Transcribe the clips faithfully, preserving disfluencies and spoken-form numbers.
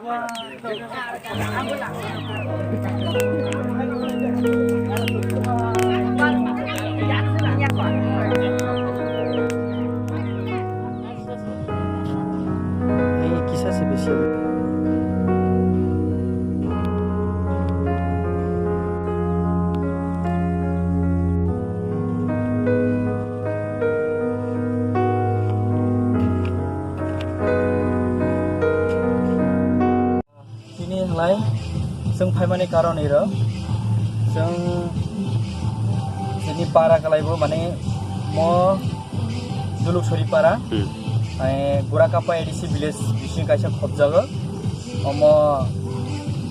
Ei kisa se bisi. Tini halai chwng phaimani karon iro chwng chini para kalaibo mane mo Duluksori para, hmm, eh, Gurakapa A D C village bising kaisa khobjago. Omo,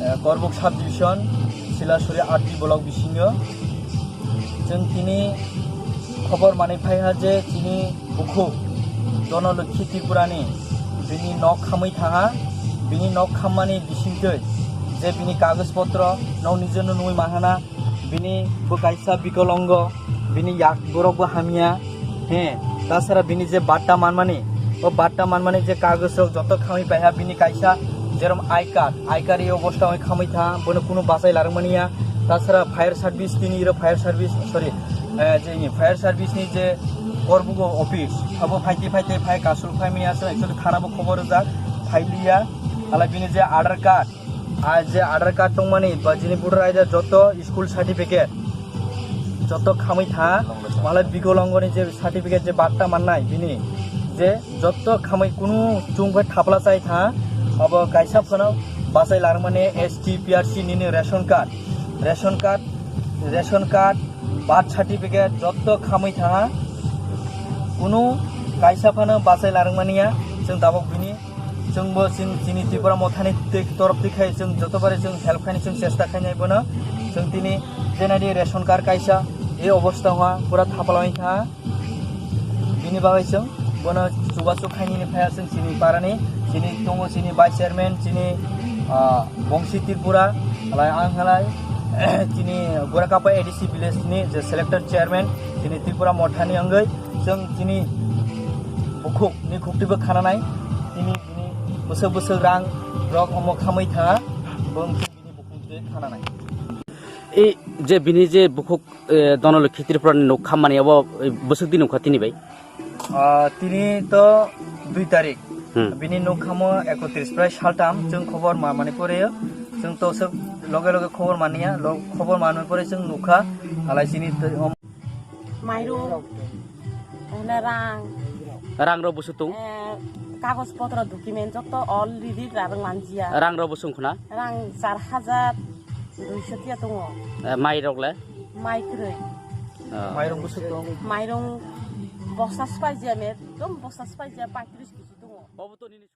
eh, Korbuk sub division, Silasuri R D block bisingo. Chwng tini khobor manwi phaiha je chini bukhuk Dhanalakshmi Tripurani bini nok khamwi thaha, bini nok khammani bisingtwi je bini kagoj potro nok nijeno nugwi manhana, bini bo kaisa bikolongo, bini yak borok bo hamya, he, tasara bini je batta manmani, o batta manmani je kagoj rok joto khamwi paiha bini kaisa jerom I card, I card e obosta oi khamwi tha, bono kunu bachai larwk mani ya, tasara fire service tini iro fire service, sorry, eh, je ni fire service ni je Korbugo office, abo phaite phaite phai kasul phai mani aswk actually thana bo khobor rijak, phai liya, ala bini je Aadhaar card, ah, je Aadhaar card tongmani ba jini voter I D joto school certificate joto khamwi tha, malai bikolongoni je certificate je batta mannai bini je joto khamwi kunu chwng bai thapla chai tha, abo kaisa phano bachai larwkmani S T P R C nini ration card, ration card, ration card, birth certificate joto khamwi tha, kunu kaisa phano bachai larwkmani ya, chwng tabok bini Chwngbo chini, chini Tripura mothani tei, torop twi khai chwng joto bai chwng help khaini chwng chesta khainai bono. Chwng tini jenadi ration card kaisa e obosta wngkha, pura thapalai wngkha. Bini bagwi chwng bono chubachu khainani phaiya chwng chini parani, chini tongo chini vice chairman, chini, ah, Bongsi Tripura, halai ang halai, chini Gorakapa A D C village ni je selected chairman, chini Tripura mothani wngwi chwng chini bukhuk ni khukti bo khananai, tini Bini bwswk bwswk rang rok omo khamwi tha, bo wngkhe bini bukhuk twi khananai. E je bini je bukhuk, eh, Dhanalakshmi Tripurani nuk khammani abo, eh, bwswk din wngkha tini bai? Ah, tini to dui tarik. Hmm. Bini nuk khamo ekotris prai saltam, chwng khobor manmani pore, chwng to swk loge loge khobor manya, lo-, khobor manmani pore chwng nukha, halai chini twi-, om- Mairung, ene rang. Rang rok bwswk tong? Eh, kagoj potro document joto all ready rarwng manjia. Rang rok bwswk khuna? Rang char hajar duiso tiya tongo. Eh, mai rok le? Mai kwrwi. Ah. Mairung bwswk tong? Mairung bosta swpai jia me, ekdom bosta swpai jia paitris kg tongo. Obo to nini